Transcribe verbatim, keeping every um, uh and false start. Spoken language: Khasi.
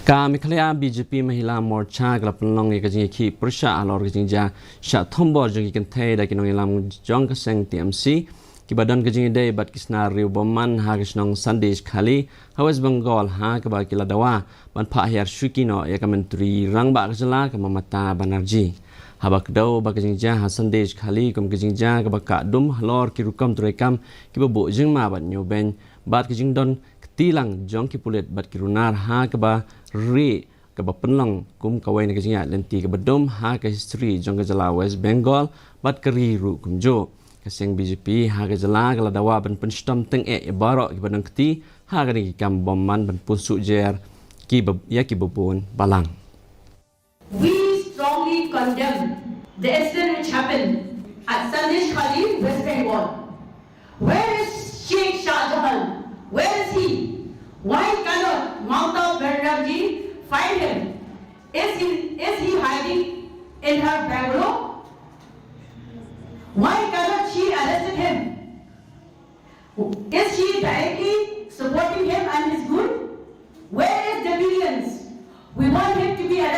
Ka Meghalaya B J P Mahila Morcha ka la pynlong ïa ka jingïakhih pyrshah halor ka jingjia shah thombor jong ki kynthei da ki nongïalam jong ka seng T M C, kiba don ka jingïadei bad ki snar riew bymman ha ka shnong Sandesh Khali ha West Bengal, ha kaba ki la dawa ban phah hiar shuki noh ïa ka Myntri Rangbah ka jylla ka Mamata Banerjee. Haba kdew ba ka jingjia ha Sandesh Khali kum ka jingjia kaba kah dum halor ki rukom treikam kiba buh jingma bad ñiewbeiñ bad ka jingdon kti lang jong ki pulit bad ki runar, ha kaba ri kaba pynlong kum kawei na ka jingïaid lynti kaba dum ha ka history jong ka jylla West Bengal bad ka ri ruh kumjuh. Ka seng B J P ha ka jylla ka la dawa ban pynshitom tyngeh ïa baroh kiba nang kti ha kane ki kam bymman ban pynsuh jer kiba, ïa kiba bun balang. We strongly condemn the incident which happened at Sandesh Khali, West Bengal. Where is Sheikh Shah Jahan? Where is he? Why cannot Mamata Banerjee find him? Is he, is he hiding in her bungalow? Why cannot she arrested him? Is she directly supporting him and his goon? Where is the billions? We want him to be arrested.